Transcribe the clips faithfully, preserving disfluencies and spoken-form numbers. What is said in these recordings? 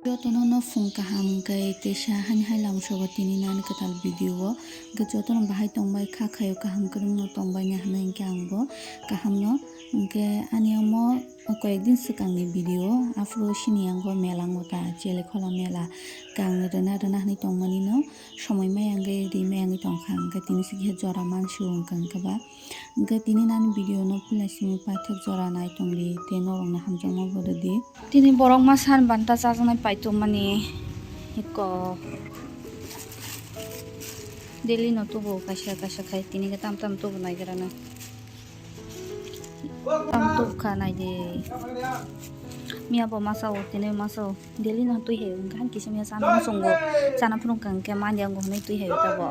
Jotono no phung kaham hwnkhe teisa hani hai lamsogo tini nani kwtal video o. Hwnkhe jotono bahai tongbai kha khaio kaham kwrwngno tongbaini hwnwi hwnkhe ang bo kahamno. Hwnkhe ani omo koyek din swkangni video o aphuru sini yango mela wngkha Chelekhola mela kang rwna rwna hwnwi tongmani no somoi maya wngwi ri maya wngwi tongkha hwnkhe tini sikhe jora mansi wngkha hwnkhe ba. Hwnkhe tini nani video no puila simi paithak jora nai tongdi tei norokno hamjakma bo rwdi. Tini borok masa ni banta chajaknai paitokmani eko daily no tubu kaisa kaisa khai tini khe tam tam tubu naigra na. Tam tubu kha naidi. Miya bo masa o tini masa o. Daily no twi hai wngkha, kisa mia chana muchungo, chana phunuk kha hwnkhe manya wngkha hwnwi twi hai tabo.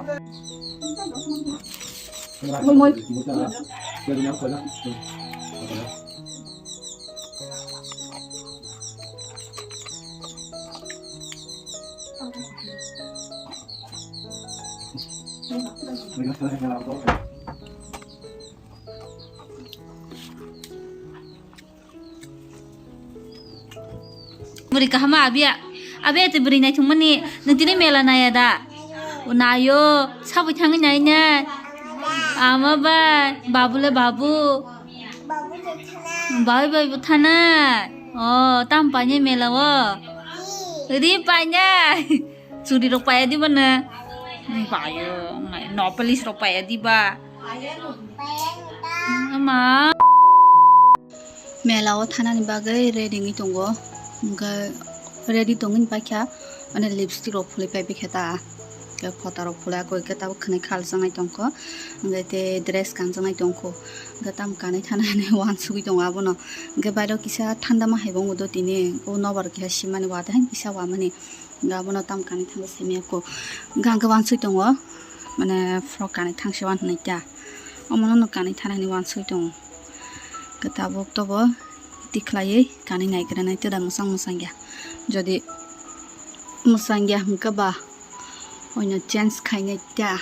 Bwrwi kahama abiya. Abiya tei bwrwi naithokmani. Nwng tini mela naya da? Nayo. Sabwi thangwi nai nai. Ama bai. Babu le babu. Babu bai bo thanai. O, tam painai mela o. Ri painai. Churi rok paiya diba na? Paio. No police rok paiya diba? Ama. Mela o thanani bagwi ready wngwi tongo. Hwnkhe ready tongwini paikha, mane lipstick rok phulwi paibaikha ta. Hwnkhe photo rok phulwi, ako hwnkhe tabuk khwnwi khaljaknai tongkho. Hwnkhe tei dress kanjaknai tongkho. Hwnkhe tamo kanwi thanani uansugwi tongo abono. Hwnkhe bairo kisa thanda ma hai bo wngdo tini. O nobar kisa simani watwi hai kisa wamani. Hwnkhe abono tamo kanwi thangsa simi ako. Hwnkhe ang khe uansugwi tongo. Mane frock kanwi thangsa uan hwnwi ta. Omono no kanwi thanani uansugwi tongo. Hwnkhe tabuk tobo tikhlaiwi kanwi naigra nai tada mwchang mwchang ya. Jodi mwchang ya hwnkhe ba oino change khainai ta.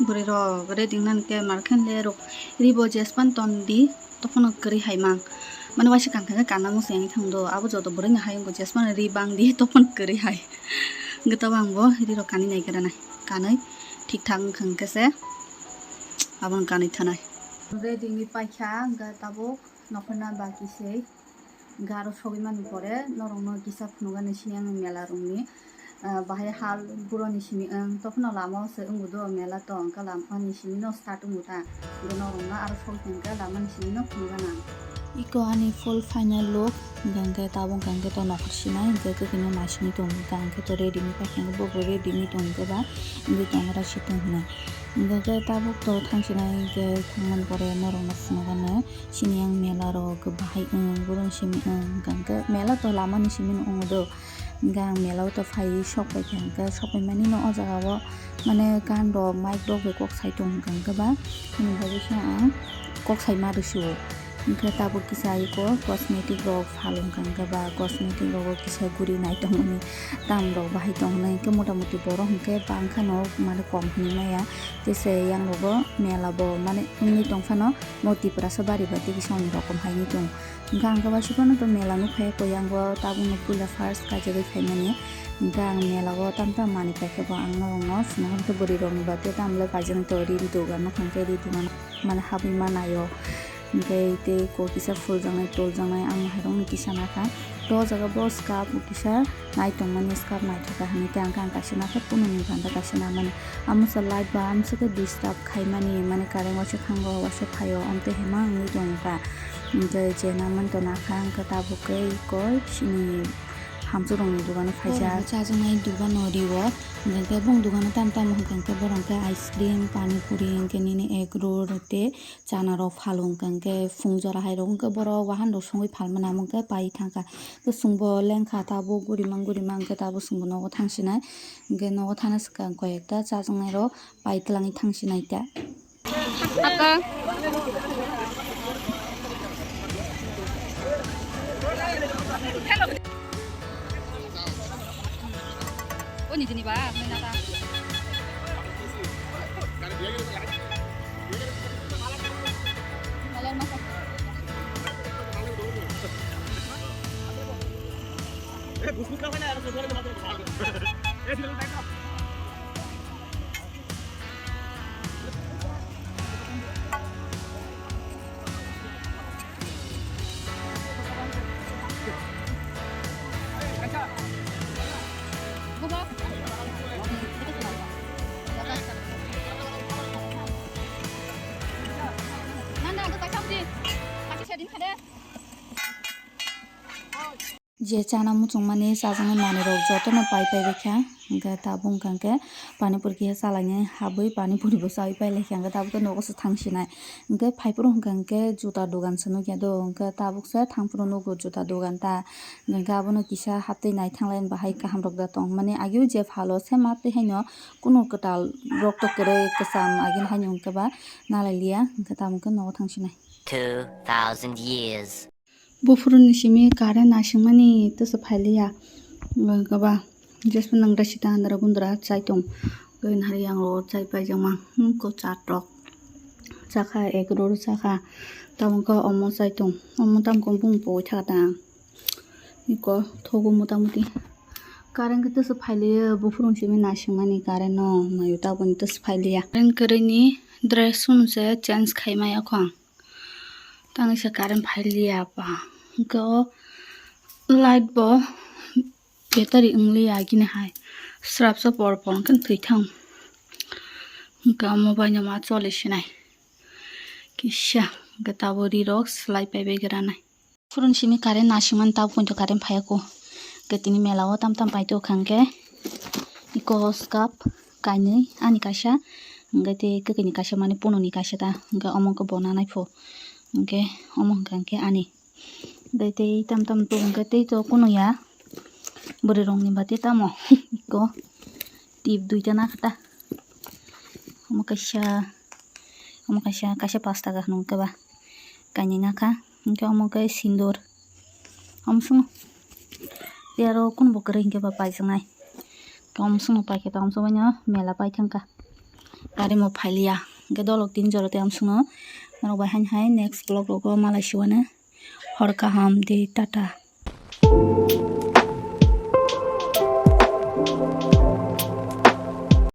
Bwrwi rok ready nani khe mar khe le rok ribo jespan ton di. Tophano kwrwi hai mang. Mane waisa kang khe kanna muchung yang thang do. Abo joto bwrwi no hai wngkha jesmano ri bang di tophano kwrwi hai. Hwnkhe tabuk ang bo ri rok kanwi nai gra nai. Kanwi thik thak wngkha hwnkhe se abono kanwi thanai. Ready wngwi paikha hwnkhe tabuk nokhorna baki se. Hwnkhe aro sogwi mani pore norokno kisa phunukgani sini ang mela rokni. Ah, bahai hal buroni simi wng, tophano lama o se wngbo do mela to, hwnkhe lama ni simi no start wngbo ta, hwnkhe norok no aro sogwi hwnkhe lama ni simi no phunukgana. Iko ani full final look, hwnkhe tabuk hwnkhe to nokhor sinai, hwnkhe kwkhwrino mai simi tongo, hwnkhe to ready ni paikha, hwnkhe bobo ready ni tongkhe ba, wngwi tongo ra si tong hinwi. Hwnkhe tabuk to thang sinai, hwnkhe thangmani pore norok no phunukgana, sini ang mela rok bahai wng, buroni simi wng, hwnkhe mela to lama ni simi no wngo do. Hwnkhe ang mela o to phaiwi sok paikha, hwnkhe sok paimani no o jaga o mane gan rok mic rok bai kok sai tong hwnkha, hwnkhe ba hwnwi bagwi se ang kok sai ma rwsio. Hwnkhe tabuk kisa iko cosmetic rok phal wngkha, hwnkhe ba cosmetic rogo kisa guri nai tongmani tam rok bahai tongnai, hwnkhe mota moti borok hwnkhe bangkha no mane kom hwnwi maya, tei se yang rogo mela bo mane wngwi tongphano mo Tiprasa bari ba tei kisa oni rokom hai wngwi tongo. Hwnkhe ang khe waisa phano to mela nukphai koi, ang bo tabukno puila first kaijagwi phaimani. Hwnkhe ang mela o tam tam manwi paikhe bo ang norokno phunukha, hwnkhe bwrwi rokni ba tei tamo le paijaknai to ri dogan, hwnkhe ri dogan mane habwi manaio. Hwnkhe tei kok kisa phuljaknai toljaknai ang hai rokno kisa nakha. To o jaga bo scarf bo kisa nai tongmani, scarf naithok kha hinwi tei ang khe ang kaisa nakha, kununi banda kaisa namani. Amo se light ba amswk khe disturb khaimani, mane current waisa thango, waisa phaio, amtwi hema wngwi tongkha. Hwnkhe je namani to nakha, hwnkhe tabuk khe iko sini hamchwrwngni dogano phaijak. Chajaknai dogano rio, hwnkhe bong dogano tamo tamo hwnkhe borok khe ice cream, pani puri, hwnkhe nini egg roll tei chana rok phalo, hwnkhe phung jora hai rok, hwnkhe borok wahan rok songwi phalmani, amo hwnkhe pai thangkha. Hwnkhe chwngbo lengkha, tabuk gurima gurima, hwnkhe tabuk chwngbo nogo thangsinai. Hwnkhe nogo thana swkang koi ekta chajaknai rok pai twlangwi thangsinai ta. Aka. O ni dini ba, mai nata. Malar masa. Je chana muchungmani chajaknai manwirok jotono pai pai rwkha, hwnkhe tabuk wngkha hwnkhe pani puri kisa chalainai habwi pani puri bo chaui pai laikha, hwnkhe tabuk khe nogo se thang sinai, hwnkhe phaiphuru hwnkha hwnkhe juta dogan se nukya do, hwnkhe tabuk se thangphuru nugo juta dogan ta, hwnkhe abono kisa haptwi naithang lai bahai kaham rok da tong mani, ageo je phalo se matwi haino kunu kwtal rok to kwrwi kwcham agini haino hwnkhe ba nalai liya, hwnkhe tabuk khe nogo thang sinai. Two thousand years. Buphuruni simi current nasingmani tesa phailiya. Gaba jespa nang da sita andra gundra chai tong. Goi nari yang ro chai pai jama. Hmm, ko chat rok. Chakha egg roll chakha. Tabuk ko omo chai tong. Omo tam ko bung poi tha ta. Iko thogo mota moti. Current ke tesa phailiya buphuruni simi nasingmani current no mayu tabuk tesa phailiya. Current kwrwini dress sunu se change khai maya khong. Tangisa current phailiya ba. Hwnkhe o light bo battery wngliya agini hai. Srapsa por por hwnkhe thwithang. Hwnkhe omo baino ma choli sinai. Kisa hwnkhe tabuk ri rok slai pai bai gra nai. Phurun simi current nasingmani tabuk poito current phaiya kho. Hwnkhe tini mela o tam tam paito kha hwnkhe. Iko cup kainwi ani kaisa. Hwnkhe tei kwkwi ni kaisa mani pono ni kaisa ta. Hwnkhe omo khe bo nanai pho. Hwnkhe omo hwnkha hwnkhe ani. Tei tei tam tam tongo hwnkhe tei to kunuya. Bwrwi rokni bati tamo. Iko tip duita nakha ta. Omo kaisa, omo kaisa, kaisa pash taka hwnwi khe ba kainwi nakha. Hwnkhe omo khe sindur. Omo swngo. Tei aro kunbo kwrwi hwnkhe ba paijaknai. Omo swngo paikhe ta omo swngo mela paithangkha. Gari mo phailiya. Hwnkhe dolok tin jora tei omo swngo. Norok bai haino hai next vlog rogo malai siwano. Hor kaham de, tata.